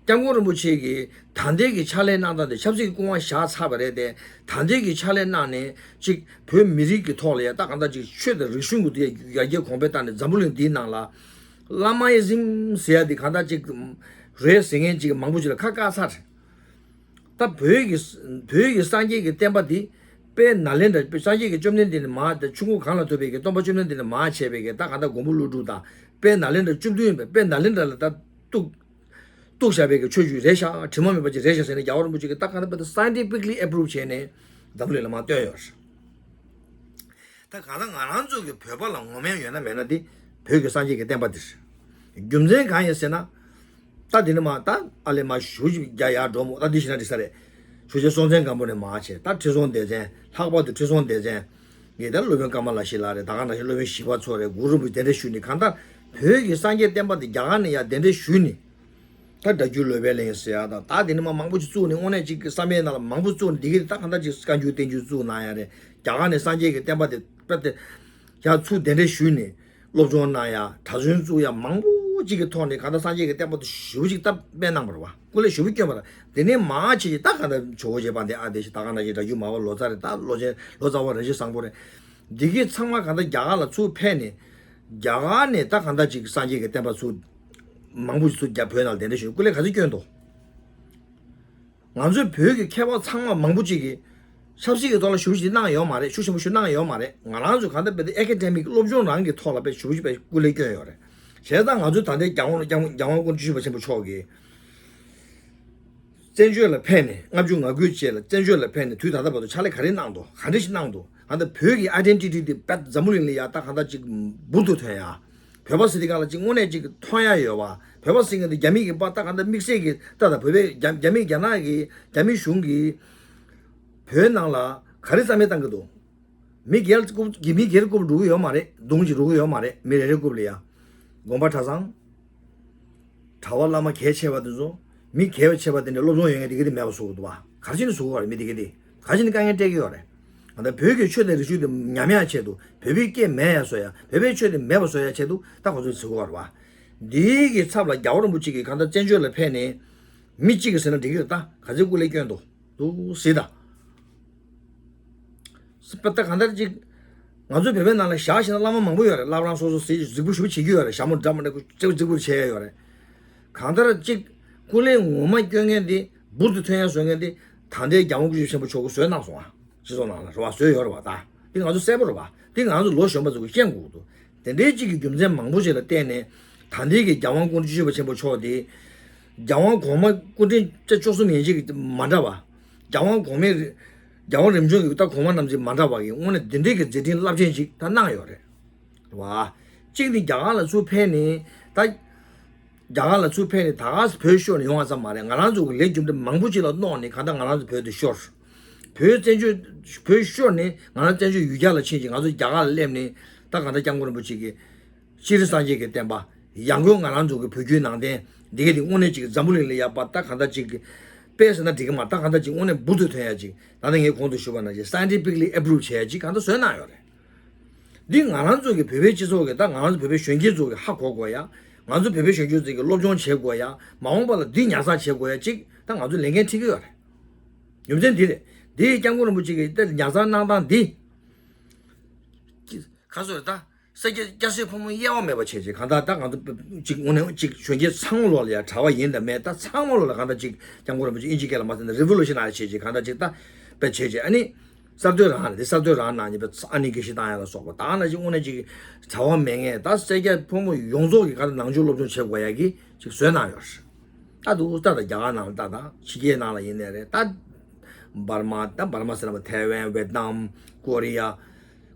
སྐྱབས་མགོན་རིན་པོ་ཆེ་གིས་ད་ལྟའི་གི་ཕྱག་ལས་གནང་སྟངས་དེ་ཆབ་སྲིད་ཀྱི་སྐུ་དབང་བཞག་ཚར་བ་རེད་དེ། ད་ལྟའི་གི་ཕྱག་ལས་གནང་ནས་ཅིག་བོད་མི་རིགས་ཀྱི་ཐོག་ལ་ཡ་ད་གང་ལྟར་ཅིག་ཆོས་དང་རིག་གཞུང་གི་དེ་ཡར་རྒྱས་གོང་འཕེལ་བཏང་ནས་འཛམ་བུ་གླིང་འདིའི་ནང་ལ་བླ་མ་ཨི་ཛིམ་ཟེར་ཡ་དེ་གང་ལྟར་ཅིག་རེད་ཟེར་མཁན་ཅིག་མང་པོ་ཅིག་ལ་ཁ་བཀག་ཚར་རེད། ད་བོད་ཀྱི་བོད་ཀྱི་སངས་རྒྱས་ཀྱི་བསྟན་པ་འདི་དཔལ་ནཱ་ལེནྡྲ། སངས་རྒྱས་ཀྱི་བཅོམ་ལྡན་འདས་ནས་མར་ད་ཆུ་འགོ་གངས་ལ་ཐུག་པའི་གི་སྟོན་པ་བཅོམ་ལྡན་འདས་ནས་མར་བྱས་པའི་གི་ད་གང་ལྟར་མགོན་པོ་ཀླུ་སྒྲུབ་དང་དཔལ་ནཱ་ལེནྡྲ་བཅུ་བདུན་ཡིན་པས། དཔལ་ནཱ་ལེནྡྲ་ལ་ད་གཏུགས་གཏུགས་བཞག་པའི་གི་ཆོས་བརྒྱུད་རེད་ཤག་དྲི་མ་མེད་པ་ཅིག་རེད་ཤག་ཟེར་ནས་རྒྱལ་བ་རིན་པོ་ཆེ་གིས་ད་གང་ལྟར་དཔེ་ད་scientifically approve་བྱས་ནས་འཛམ་གླིང་ལ་མར་བཏོན་ཡོད་རེད། ད་གང་ལྟར་ང་རང་ཚོ་གི་བོད་པ་ལ་ངོམ་ཡ་ཡོད་ན་མེད་ན་འདི་བོད་ཀྱི་སངས་རྒྱས་ཀྱི་བསྟན་པ་འདི་རེད། རྒྱུ་མཚན་གང་ཡིན་ཟེར་ན། ད་འདི་ནི་མ་ད་ཨ་ལེ་མ་ཞུ་ཅིག་རྒྱ་ཡར་འགྲོ་མོ། ད་འདི་ཞིག་ན་འགྲིག་ས་རེད། ཞུ་ཆེན་སྲོང་བཙན་སྒམ་པོ་ནས་མར་བྱས། ད་ཁྲི་སྲོང་ལྡེ་བཙན། ལྷག་པར་དུ་ཁྲི་སྲོང་ལྡེ་བཙན་གྱི་ད་སློབ་དཔོན་ཀ་མ་ལ་ཤཱི་ལ་རེད། ད་ག་ནང་བཞིན་སློབ་དཔོན་ཞི་བ་འཚོ་རེད། གུ་རུ་རིན་པོ་ཆེ་གདན་འདྲེན་ཞུས་ནས་གང་ལྟར་བོད་ཀྱི་སངས་རྒྱས་བསྟན་པ་འདི་རྒྱ་གར་ནས་ཡར་གདན་འདྲེན་ཞུས་ནས། ད་སྒྲ་བསྒྱུར་ལོ་པཎ་གླིང་ཟེར་ཡ་ད་ད་དེ་ནི་མ་མང་པོ་ཅིག་བཙུགས་ནས་དངོས་གནས་ཅིག་གི་བསམ་ཡས་ནང་ལ་མང་པོ་བཙུགས་ནས་འདི་གི་ད་གང་ལྟར་ཅིག་བཀའ་འགྱུར་བསྟན་འགྱུར་བཙུགས་གནང་ཡ་རེད། རྒྱ་གར་ནས་སངས་རྒྱས་ཀྱི་བསྟན་པ་དེ་དཔེ་དེ་ཡར་ཚུར་གདན་འདྲེན་ཞུས་ནས་སློབ་སྦྱོང་གནང་ཡ། གྲྭ་བཙུན་བཙུགས་ཡ་མང་པོ་ཅིག་གི་ཐོག་ནས་གང་ལྟར་སངས་རྒྱས་ཀྱི་བསྟན་པ་དེ་ཞེ་པོ་ཅིག་ད་སྤེལ་གནང་བ་རེད་བ། སྐུ་ལས་ཞེ་པོ་བསྐྱོན་པ་རེད། དེ་ནས་མར་ཆེ་ཅིག་ད་གང་ལྟར་ཇོ་བོ་རྗེ་དཔལ་ལྡན་ཨ་ཏི་ཤ། ད་གང་ལྟར་ཅིག་སྒྲ་བསྒྱུར་མར་པ་ལོ་ཙཱ་རེད། ད་ལོ་ཆེན་ལོ་ཙཱ་བ་རིན་ཆེན་བཟང་པོ་རེད། འདི་གི་ཚང་མ་གང་ལྟར་རྒྱ་གར་ལ་ཚུར་ཕེབས་ནས། རྒྱ་གར་ནས་ད་གང་ལྟར་ཅིག་སངས་རྒྱས་ཀྱི་བསྟན་པ་ཚུར་མང་པོ་ཞིག་ཚུར་རྒྱ་བོད་ནང་ལ་གདན་འདྲེན་ཞུས། སྐུ་ལས་ག་ཚོད་བསྐྱོན་འདུག་ང་ཚོའི་བོད་ཀྱི་མཁས་པ་ཚང་མ་མང་པོ་ཅིག་གིས་ཆབ་སྲིད་ཀྱི་ཐོག་ལ་ཞུ་ཞིག་གནང་ཡོད་མ་རེད། ཤུགས་ཆེན་པོ་ཞིག་གནང་ཡོད་མ་རེད། ང་རང་ཚོ་གང་ལྟར་བོད་དེ་ཨེ་ཀེ་ཌེ་མིག་སློབ་སྦྱོང་རང་གི་ཐོག་ལ་དཔེ་ཞེ་པོ་ཞིག་དཔེ་སྐུ་ལས་བསྐྱོན་ཡོད་རེད། བྱས་ཙང་ང་ཚོའི་ད་ལྟའི་རྒྱལ་དབང་རྒྱལ་དབང་རྒྱལ་དབང་སྐུ་ཕྲེང་བཅུ་བཞི་པ་ཆེན་པོ་མཆོག་གིས། བཙན་བྱོལ་ལ་ཕེབས་ནས་ལྔ་བཅུ་ང་དགུའི་རྗེས་ལ་བཙན་བྱོལ་ལ་ཕེབས་ནས་དུས་ད་ལྟ་བར་དུ་ཕྱག་ལས་ག་རེ་གནང་འདུག་ག་འདྲ་ཞིག་གནང་འདུག་གང་ལྟར་བོད་ཀྱི་ཨའི་ཌེན་ཊི་ཊི་དེ་དཔེ་འཛམ་བུ་གླིང་ལ་ཡ་ད་གང་ལྟར་ཅིག་འབུར་དུ་ཐོན་ཡ། བོད་པ་ཟེར་དེ་གང་ལ་ཅིག་དངོས་གནས་ཅིག་མཐོང་ཡ་ཡོད་པ། བོད་པ་ཟེར་མཁན་དེ་རྒྱ་མི་གི་པ་ད་གང་ལྟར་དམིགས་བསལ་གྱི་ད་ད་བོད་པའི་རྒྱ་རྒྱ་མི་རྒྱ་ནག་གི་རྒྱ་མི་གཞུང་གིས་བོད་ནང་ལ་ག་རེ་རྩ་མེད་བཏང་གི་འདུག་མི་སྒེར་རྐུབ་ཀྱི་མི་སྒེར་རྐུབ་འགྲོ་གི་ཡོད་མ་རེད། རྡུང་གཅིག་འགྲོ་གི་ཡོད་མ་རེད། མི་རེ་རེ་རྐུབ་ལ་ཡ། དགོན་པ་གྲྭ་ཚང་། གྲྭ་པ་བླ་མ་གལ་ཆེ་བ་དེ་ཚོ། མི་གལ་ཆེ་བ་དེ་འདྲ་སློབ་སྦྱོང་ཡོད་མཁན་དེ་ག་དེ་མེད་པ་བཟོ་གི་འདུག་བ། ག་རེ་བྱས་ནས་བཟོ་གི་ཡོད་རེད། མི་དེ་ག་དེ་ག་རེ་བྱས་ནས་དཀའ་ངལ་སྤྲད་ཀྱི་ཡོད་རེད། ང་ད་བོད་ཀྱི་ཆོས་དང་རིག་གཞུང་དེ་ཉམས་ཡ་ཆེད་དུ། བོད་པའི་སྐད་མེད་ཡ་བཟོ་ཡ། བོད་པའི་ཆོས་དེ་མེད་པ་བཟོ་ཡ་ཆེད་དུ་ད་ཁོ་ཚོས་བཟོ་གི་ཡོད་རེད་བ། འདིའི་གི་ཚབ་ལ་རྒྱལ་བ་རིན་པོ་ཆེ་གིས་གང་ལྟར་བཙན་བྱོལ་ལ་ཕེབས་ནས། མི་གཅིག་གིས་ཟེར་ན་འགྲིག་གི་རེད། ད་ག་ཚོད་སྐུ་ལས་བསྐྱོན་འདུག་འདུག་ཟེར་ད། པ་ད་གང་ལྟར་ཅིག་ང་ཚོ་བོད་པའི་ནང་ལ་བཞག་བཞག་ན་བླ་མ་མང་པོ་ཡོད་རེད། བླ་བྲང་སོ་སོ་ཟེར་གཟིགས་འབུལ་ཞུ་བྱེད་ཀྱི་ཡོད་རེད། ཞྭ་མོ་འདྲ་མི་འདྲ་སྤྱན་གཟིགས་འབུལ་བྱེད་ཡ་ཡོད་རེད། གང་ལྟར་ཅིག་སྐུ་ལས་ངོ་མ་བསྐྱོན་མཁན་དེ་འབུར་དུ་ཐོན་ཡ་བཟོ་མཁན་དེ་ད་ལྟའི་རྒྱལ་དབང་སྐུ་ཕྲེང་ཆེན་པོ་མཆོག་གིས་བཟོས་གནང་སོང་ཨ། སྤྱི་ཚོགས་ནང་ལ་རེད་བ། བཟོས་ཡོད་རེད་བ། ད་འདི་ང་ཚོ་གསལ་པོ་རེད་བ། འདི་ང་ཚོ་ལོ་གཞོན་པ་ཚོ་གིས་ཤེས་དགོས་ཀྱི་འདུག་དེ་འདྲའི་ཅིག་གི་རྒྱུ་མཚན་མང་པོ་ཞིག་ལ་བརྟེན་ནས་ད་ལྟའི་གི་རྒྱལ་དབང་སྐུ་ཕྲེང་བཅུ་བཞི་པ་ཆེན་པོ་མཆོག་དེ། རྒྱལ་དབང་གོང་མ་སྐུ་ཕྲེང་བཅུ་བཅུ་གསུམ་ཡན་ཆད་ཀྱི་མ་འདྲ་བ། རྒྱལ་དབང་གོང་མའི་རི། རྒྱལ་བ་རིམ་བྱོན་གྱི་ད་གོང་མ་རྣམས་ཀྱིས་མ་འདྲ་བ་གི་དངོས་གནས་འདི་འདྲའི་གི་མཛད་འཕྲིན་རླབས་ཆེན་ཅིག་ད་གནང་ཡོད་རེད། བ། གཅིག་ནི་རྒྱ་གར་ལ་ཚུར་ཕེབས་ནས་ད། རྒྱ་གར་ལ་ཚུར་ཕེབས་ནས་ད་ག་སེ་བོད་ཤོར་ནས་ཡོང་བ་ཙམ་མ་རེད། ང་རང་ཚོ་གི་ལས་རྒྱུ་འབྲས་མང་པོ་ཅིག་ལ་མནོག་ནས་གང་ལྟར་ང་རང་ཚོ་བོད་དུ་ཤོར། བོད་བཙན་བྱོལ། བོད་ཤོར་ནས་ང་རང་བཙན་བྱོལ་ཡུལ་གྱར་ལ་ཕྱིན་ཅིང་ང་ཚོ་རྒྱ་གར་ལ་སླེབས་ནས་ད་གང་ལྟར་སྐྱབས་མགོན་རིན་པོ་ཆེ་གི། སྤྱིར་སངས་རྒྱས་ཀྱི་བསྟན་པ། ཡང་སྒོས་ང་རང་ཚོ་གི་བོད་བརྒྱུད་ནང་བསྟན་འདི་ག་དེ་དངོས་གནས་ཅིག་འཛམ་བུ་གླིང་ལ་ཡ་པ་ད་གང་ལྟར་ཅིག་གི་དཔེ་ཟེར་ན་འགྲིག་གི་མ། ད་གང་ལྟར་ཅིག་དངོས་གནས་འབུར་དུ་ཐོན་ཡ་ཅིག་ད་ལྟ་ངས་གོང་དུ་ཞུས་པ་ནང་བཞིན་scientifically approve་བྱས་ཡ་ཅིག་གང་ལྟར་བཟོས་གནང་ཡོད་རེད། འདི་ང་རང་ཚོ་གི་བོད་པའི་སྤྱི་ཚོགས་ཀྱི་ད་ང་རང་ཚོ་བོད་པའི་གཞོན་སྐྱེས་ཚོ་གི་ཧ་གོ་དགོས་ཡ། ང་ཚོ་བོད་པའི་གཞོན་སྐྱེས་ཚོ་གི་སློབ་སྦྱོང་བྱེད་དགོས་ཡ། མ་འོངས་པ་ལ་འདི་ཉར་ཚགས་བྱེད་དགོས་ཡ་ཅིག་ད་ང་ཚོ་ལས་འགན་འཁྲི་གི་ཡོད་རེད། རྒྱུ་མཚན་འདི་རེད། འདི་སྐྱབས་མགོན་རིན་པོ་ཆེ་གི་ད་ཉར་ཚགས་གནང་སྟངས་འདི། ག་སོ་རེད་ད། སེར་སྐྱ་སྐྱ་སེར་ཕོ་མོ་དབྱེ་བ་མེད་པ་བྱས་ཅིག་གང་ལྟར་ད་གང་ལྟར་ཅིག་དངོས་གནས་ཅིག་གཞོན་སྐྱེས་ཚང་མ་ལོག་ལ་ཡ་གྲྭ་བ་ཡིན་དང་མེད་ད་ཚང་མ་ལོག་ལ་གང་ལྟར་ཅིག་སྐྱབས་མགོན་རིན་པོ་ཆེ་ཨིན་ཇི་སྐད་ལ་མ་ཟེར་ན་རི་བོ་ལུ་ཤི་ན་ལ་བྱས་ཅིག་གང་ལྟར་ཅིག་ད་དཔེ་བྱས་ཅིག་ཨ་ནི་གསར་གཏོད་རང་ལ་དེ་གསར་གཏོད་རང་ནང་ཉིད་པའི་ཨ་ནི་དགེ་བཤེས་བཏང་ཡ་ལ་སོགས་པ་ད་ན་ཅིག་དངོས་གནས་ཅིག་གྲྭ་བ་མེད་མཁན་ད་སེར་སྐྱ་ཕོ་མོ་ཡོངས་རྫོགས་ཀྱི་གང་ལྟར་ནང་ཆོས་སློབ་སྦྱོང་བྱེད་དགོས་ཡ་གི་ཅིག་བཟོས་གནང་ཡོད་རེད། ད་འདུག་ད་ད་རྒྱ་གར་ནང་ལ་ད་ད་ཕྱི་རྒྱལ་ནང་ལ་ཡིན་ནའི་རེད་ད། འབར་མ་ད་འབར་མ་ཟེར་ན་ཐའེ་ཝན་ཝེད་ནམ་ཀོ་རི་ཡ།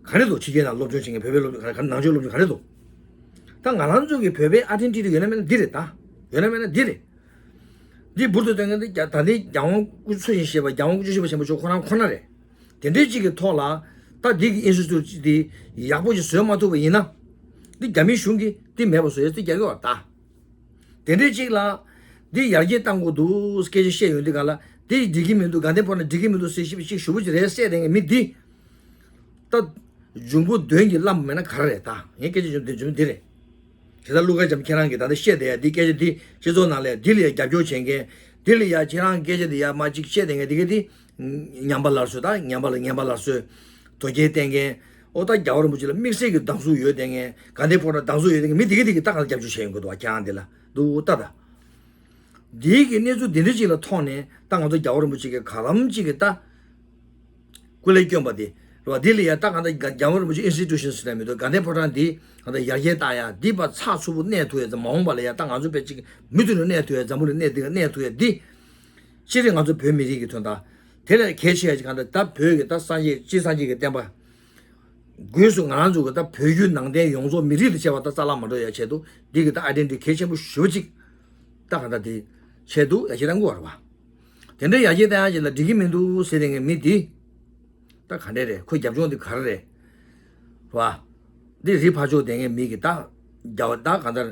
ག་རེ་འདུག་ཕྱི་རྒྱལ་ནང་སློབ་སྦྱོང་བྱེད་མཁན་བོད་པའི་སློབ་སྦྱོང་ག་རེ་ནང་ཆོས་སློབ་སྦྱོང་ག་རེ་འདུག་ད་ང་རང་ཚོ་གི་བོད་པའི་ཨ་ཏན་ཏི་ཏི་ཡོད་ན་མེད་ན་འདི་རེད་ད། ཡོད་ན་མེད་ན་འདི་རེད། འདི་འབུར་དུ་སྟོན་མཁན་འདི་རྒྱ་ད་ལྟའི་རྒྱལ་དབང་སྐུ་འཚོ་ཞིང་གཤེགས་པ་རྒྱལ་དབང་སྐུ་ཕྱྭ་སྐྱབས་མགོན་ཆེན་པོ་མཆོག་ཁོ་རང་ཁོ་ན་རེད། དེ་འདྲའི་གཅིག་གི་ཐོག་ལ་ད་འདི་གི་ཨིན་སི་ཊི་ཊུཊ་འདི་ཡག་པོ་ཞིག་བཟོས་མ་ཐུབ་པ་ཡིན་ན། འདི་རྒྱ་མི་གཞུང་གིས་འདི་མེད་པ་བཟོ་ཡས་འདི་རྒྱག་གི་ཡོད་ད། དེ་འདྲའི་གཅིག་ལ། འདི་ཡར་རྒྱས་གཏང་དགོས་འདུག་སྐད་ཆ་བཤད་ཡོང་དུས་ག་ལ། འདི་འགྲིག་གི་མི་འདུག་དགའ་ལྡན་ཕོ་བྲང་འགྲིག་གི་མི་འདུག་ཟེར་ཞིབ་ཅིག་ཞུ་བོ་ཅིག་རེད་བཤད་དེ་ངས་མི་འདི། ད། འབྱུང་པོ་གདོན་གྱིས་བརླམས་མེད་ན་ག་རེ་རེད་ད། ངས་སྐད་ཆ་བྱུང་འདི་བྱུང་འདི་རེད། དེ་ལྟར་ཀླུ་མཁར་བྱམས་ཁྱེད་རང་གིས་ད་ལྟ་བཤད་དེ་ཡ་འདི་སྐད་ཆ་འདི་སྤྱི་ཚོགས་ནང་ལ་འདི་ལ་ཡ་རྒྱབ་སྐྱོར་བྱེད་མཁན། འདི་ལ་ཡ་ཁྱེད་རང་སྐད་ཆ་འདི་ཡ་མ་གཅིག་བཤད་དེ་ངས་འདི་ག་འདི། ཉམས་པ་སླར་གསོ་ད་ཉམས་པ་ལ་ངན་པ་སླར་གསོ། དོལ་རྒྱལ་བསྟེན་མཁན། ཨོ་ད་རྒྱལ་བ་རིན་པོ་ཆེ་ལ་དམིགས་བསལ་གྱི་སྡང་ཟུག་ཡོད་བསྡད་མཁན་དགའ་ལྡན་ཕོ་བྲང་སྡང་ཟུག་ཡོད་བསྡད་མཁན་མི་དེ་གི་དེ་གི་ད་ག་ལ་སྐྱབས་བཅོལ་བྱས་ཡོང་གི་འདུག་བ་ཁྱེད་རང་དེ་ལ་འདུག་ལྟ་ད། འདིའི་གི་གནས་ཚུལ་འདི་འདྲ་ཅིག་ལ་ཐོག་ནས་ད་ང་ཚོ་རྒྱལ་བ་རིན་པོ་ཆེ་གི་ག་ལམ་ཅིག་གི་ད། སྐུ་ལས་བསྐྱོན་པ་དེ། རེད་བ་འདི་ལ་ཡ་ད་ག་ད་རྒྱལ་བ་རིན་པོ་ཆེ་ཨིན་སི་ཊི་ཊུ་ཤན་ཟེར་ན་མི་འདུག་དགའ་ལྡན་ཕོ་བྲང་འདི་ག་ད་ཡར་རྒྱས་བཏང་ཡ་འདི་པ་ཚགས་ཚུད་པོ་གནས་ཐུབ་ཡ་ཙམ་མ་འོངས་པ་ལ་ཡ་ད་ང་ཚོ་པའི་ཅིག་མུ་མཐུད་ནས་གནས་ཐུབ་ཡ་འཛམ་བུ་གླིང་གནས་འདི་ག་གནས་ཐུབ་ཡ་འདི། སྤྱིར་ང་ཚོ་བོད་མི་རིགས་ཀྱི་དོན་དག་དེ་ལས་གལ་ཆེ་ཡ་ཅིག་གང་ལྟར་ད་བོད་ཀྱི་ད་སངས་རྒྱས་སྤྱིར་སངས་རྒྱས་ཀྱི་བསྟན་པ། སྒོས་སུ་ང་རང་ཚོ་གི་ད་བོད་བརྒྱུད་ནང་བསྟན་ཡོངས་རྫོགས་མི་རིགས་དང་བཅས་པ་ད་རྩ་བརླག་མ་འགྲོ་ཡ་ཆེད་དུ་འདི་གི་ད་ཨའི་ཌེན་ཊི་ཊི་གལ་ཆེན་པོ་ཞེ་པོ་ཅིག་ད་གང་ལྟར་དེ་ཆེད་དུ་ཡ་ཆེད་གཏང་དགོས་པ་རེད་བ། དེ་འདྲའི་ཡ་ཆེད་གཏང་ཡ་ཅིག་ལ་འགྲིག་གི་མི་འདུག་ཟེར་དེ་ངས་མི་འདི། ད་ག་འདྲས་རེད་ཁོའི་རྒྱབ་ལྗོངས་འདི་ག་རེ་རེད། བ། འདི་རི་ཕར་ཕྱོགས་དེ་ངའི་མི་གི་ད། རྒྱ་བ་ད་གང་ལྟར།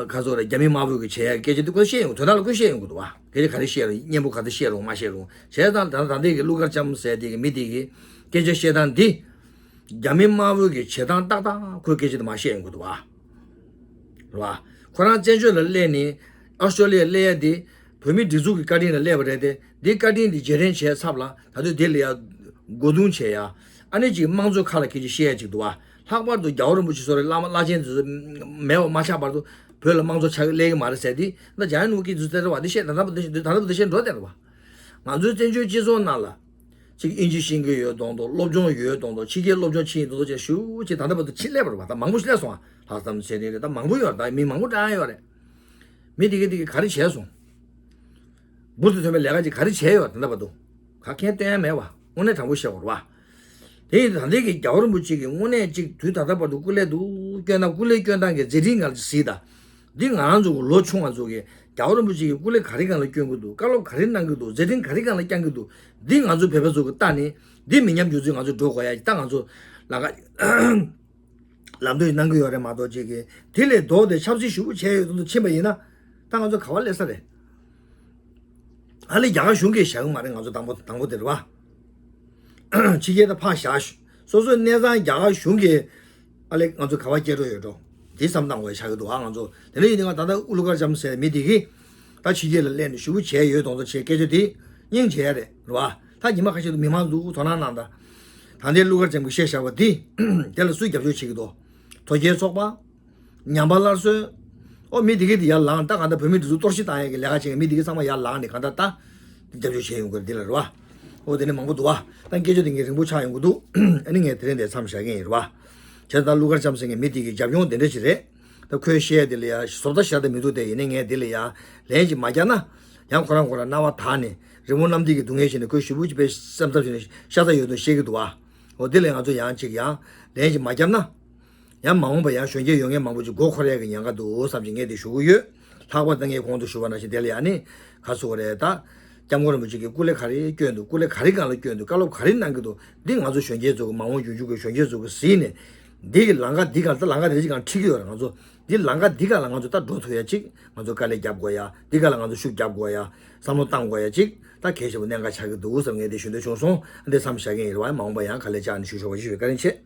ཁ་སོ་རེད་རྒྱ་མི་དམར་པོ་གི་བྱེད་ཡ་སྐད་ཆ་འདི་ཁོ་བཤད་ཡོང་དོན་དག་ལ་ཁོ་བཤད་ཡོང་གི་འདུག་བ། སྐད་ཆ་ག་རེ་བཤད་རུང་སྙན་པོ་ག་ཚོད་བཤད་རུང་མ་བཤད་རུང་བྱས་ཙང་ད་ད་ལྟའི་གི་ཀླུ་མཁར་བྱམས་ཟེར་དེ་གི་མི་དེ་གི་སྐད་ཆ་བཤད་སྟངས་འདི། རྒྱ་མི་དམར་པོ་གི་བྱེད་སྟངས་ཏག་ཏག་ཁོའི་སྐད་ཆ་འདི་མ་བཤད་ཡོང་གི་འདུག་བ། རེད་བ། ཁོ་རང་བཙན་བྱོལ་ལ་སླེབས་ནས་ཨོ་སི་ཀྲོ་ལི་ཡར་སླེབས་ཡ་དེ་བོད་མིའི་སྒྲིག་འཛུགས་ཀྱི་བཀའ་དྲིན་ལ་སླེབས་པ་རེད་དེ་འདི་བཀའ་དྲིན་འདི་རྗེས་དྲན་བྱས་ཚབ་ལ་ད་དུང་དེ་ལ་ཡ་མགོ་རྡུང་བྱས་ཡ་ཨ་ནི་ཅིག་དམངས་གཙོའི་ཁ་ལ་ཁྱེད་ཀྱིས་བཤད་ཡ་ཅིག་འདུག་བ། ལྷག་པར་དུ་རྒྱལ་བ་རིན་པོ་ཆེ་སོགས་རེད་བླ་མ་བླ་ཆེན་དེ་ཚོ་མེད་པ་མ་ཆགས་བར་དུ་བོད་ལ་དམངས་གཙོ་ཆགས་ཀྱི་སླེབས་ཀྱི་མ་རེད་ཟེར་དེ་ད་འཇམ་དབྱངས་ནོར་བུ་སྐྱིད་ཚོ་བཙན་བྱོལ་བ་དེ་བཤད་ད་ལྟ་བར་དུ་བཤད་འགྲོ་བསྡད་རེད་བ། ང་ཚོའི་བཙན་བྱོལ་སྤྱི་ཚོགས་ནང་ལ། གཅིག་ཨིན་ཇི་ཤེས་ཀྱི་ཡོད་མདོག་མདོག་སློབ་སྦྱོང་ཡོད་མདོག་མདོག་ཕྱི་རྒྱལ་སློབ་སྦྱོང་ཕྱིན་མདོག་མདོག་བྱས་ཞུ་ཅིག་ད་ལྟ་བར་དུ་ཕྱིན་སླེབས་པ་རེད་བ། ད་མང་པོ་ཞིག་སླེབས་སོང་ང་། ལྷག་བསམ་ཟེར་ནི་རེད་ད་མང་པོ་ཡོད་རེད་ད་མི་མང་པོ་བཀྲ་ཡོད་རེད། མི་དེ་གི་དེ་གི་ག་རེ་བྱས་སོང་། འབུར་དུ་ཐོན་པའི་ལས་ཀ་ཅིག་ག་རེ་བྱས་ཡོད་ད་ལྟ་བར་དུ། ག་གེ་སྟོན་ཡ་མེད་བ། དངོས་གནས་དྲང་པོ་བཤད་དགོས་རེད་བ། དེ་ཡིན་ད་ལྟའི་གི་རྒྱལ་བ་རིན་པོ་ཆེ་གི་དངོས་གནས་ཅིག་དུས་ད་ལྟ་བར་དུ་སྐུ་ལས་འདུག་སྐྱོན་དང་སྐུ་ལས་སྐྱོན་སྟངས་ཀྱི་མཛད་འཕྲིན་གང་ཅིག་གཟིགས་དང་། འདི་ང་རང་ཚོ་གི་ལོ་ཆུང་བ་ཚོ་གིས་རྒྱལ་བ་རིན་པོ་ཆེ་གི་སྐུ་ལས་ག་རེ་སྒང་ལ་སྐྱོན་གི་འདུག་བཀའ་སློབ་ག་རེ་གནང་གི་འདུག་མཛད་འཕྲིན་ག་རེ་སྒང་ལ་བསྐྱངས་གི་འདུག་འདི་ང་ཚོ་བོད་པ་ཚོ་གི་ལྟ་ནས་འདི་མི་ཉམས་རྒྱུན་འཛིན་ང་ཚོ་འགྲོ་དགོས་ཡ་ད་ང་ཚོ་ལ་ཀ་ལམ་སྟོན་གནང་གི་ཡོད་རེད་མ་གཏོགས་ཅིག་གི་དེ་ལས་ལྡོག་སྟེ་ཆབ་སྲིད་ཞུ་བོ་བྱས་ཡོད་དུས་ཕྱིན་པ་ཡིན་ན་ད་ང་ཚོ་ག་བ་སླེབས་ས་རེད། ཨ་ལེ་རྒྱ་གར་གཞུང་གིས་བཞག་གི་མ་རེད་ང་ཚོ་དང་པོ་དང་པོ་དེ་རེད་བ། ཕྱི་རྒྱལ་དང་ཕར་བཞག་སོ་སོའི་གནས་ཚང་རྒྱ་གར་གཞུང་གིས་ཨ་ལེ་ང་ཚོ་ག་བ་སྐྱེལ་འགྲོ་ཡོད་འགྲོ། དེ་བསམ་བཏང་དགོས་ཆགས་ཀྱི་འདུག་ཨ་ང་ཚོ་དེ་འདྲ་ཡིན་དུས་ང་ད་ལྟ་ཀླུ་མཁར་བྱམས་ཟེར་མི་དེ་གིས་ད་ཕྱི་རྒྱལ་ལ་སླེབས་ནས་ཞུ་བོ་བྱས་ཡོད་དོང་དུ་བྱས་སྐད་ཆ་དེ་སྙིང་རྗེ་ཡ་རེད་རེད་བ། ད་ཉི་མ་ཁ་ཤས་དུ་མི་མང་འདུག་དོ་སྣང་གནང་ད། ད་ལྟའི་ཀླུ་མཁར་བྱམས་ཀྱིས་བཤད་བཞག་པ་དེ་དེ་ལ་སུས་རྒྱབ་སྐྱོར་བྱེད་ཀྱི་འདུག་དོལ་རྒྱལ་ཚོགས་པ། ཉམས་པ་སླར་གསོའི། ཨོ་མི་དེ་གས་དེ་ཡར་ལངས་ད་གང་ལྟར་བོད་མི་འདི་ཚོ་གཏོར་བཤིག་བཏང་ཡས་ཀྱི་ལས་ཀ་བྱེད་མཁན་མི་དེ་གས་ཚང་མ་ཡར་ལངས་ནས་གང་ལྟར་ད། རྒྱབ་སྐྱོར་བྱས་ཡོང་གི་རེད་འདི་ལ་རེད་བ། ཨོ་དེ་ནས་མང་པོ་འདུག་བ། ད་སྐད་ཆ་དེ་ངས་རིང་པོ་ཆགས་ཡོང་གི་འདུག་ཨ་ནི་ངས་དེ་རིང་འདིར་མཚམས་བཞག་གི་ཡིན་རེད་བ། བྱས་ཙང་ཀླུ་མཁར་བྱམས་ཟེར་མཁན་མི་དེ་གི་རྒྱབ་ཡོང་དེ་འདྲ་ཞིག་རེད། ད་ཁོས་བཤད་ཡས་དེ་ལ་ཡ་བཟོ་ལྟ་བཞག་ད་མི་འདུག་དེ་ཡིན་ནའི་ངས་དེ་ལ་ཡ་ལན་ཅིག་མ་བརྒྱབ་ན། ཡང་ཁོ་རང་ཁོ་རང་རྣ་བ་དག་ནས་རི་མོ་གནམ་ལྡིང་གི་སྡུག་བསྔལ་བྱས་ནས་ཁོས་ཞེ་པོ་ཅིག་དཔེ་སེམས་འཚབ་བྱས་ནས་ཤ་ཚ་ཡོད་དོ་བཤད་ཀྱི་འདུག་བ། ཨོ་དེ་ལ་ང་ཚོ་ཡང་ཅིག་ཡང་ལན་ཅིག་མ་བརྒྱབ་ན། ཡང་མ་འོངས་པ་ཡང་གཞོན་སྐྱེས་ཡོང་མཁན་མང་པོ་ཅིག་མགོ་འཁོར་ཡག་གི་ཉེན་ཁ་འདུག་བསམ་ཅིག་ངས་དེ་ཞུ་གི་ཡོད། ལྷག་པར་ད་ངས་གོང་དུ་ཞུས་པ་ནང་བཞིན་དེ་ལ་ཡང་ནི་ག་ཟེར་དགོས་རེད་ད། སྐྱབས་མགོན་རིན་པོ་ཆེ་གིས་སྐུ་ལས་ག་རེ་བསྐྱོན་འདུག་སྐུ་ལས་ག་རེ་སྒང་ལ་བསྐྱོན་འདུག་བཀའ་སློབ་ག་རེ་གནང་གི་འདུག་འདི་ང་ཚོ་གཞོན་སྐྱེས་ཚོ་གི་མ་འོངས་རྒྱུན་འཁྱོངས་གི་གཞོན་སྐྱེས་ཚོ་གི་གཟིགས་ནས། འདི་གི་ལམ་ཁ་འདི་ག་ལ་ད་ལམ་ཁ་དེ་ཅིག་གང་ཁྲིད་ཀྱི་ཡོད་རེད་ང་ཚོ། འདི་ལམ་ཁ་འདི་ག་ལ་ང་ཚོ་ད་འགྲོ་ཐུབ་ཡ་ཅིག་ང་ཚོ་དཀའ་ལས་རྒྱབ་དགོས་ཡ་འདི་ག་ལ་ང་ཚོ་ཤུགས་རྒྱབ་དགོས་ཡ་བསམ་བློ་བཏང་དགོས་ཡ་ཅིག་ད་གལ་ཆེ་བོ་གནད་འགག་ཆགས་ཀྱི་འདུག་བསམ་ངས་དེ་ཞུ་འདོད་བྱུང་སོང་། འདི་མཚམས་བཞག་གི་ཡིན་རེད་བ། མ་འོངས་པ་ཡང་ག་ལེར་བཅར་ནས་ཞུ་ཆོག་པ་ཞུ་བའི་བཀའ་དྲིན་ཆེ།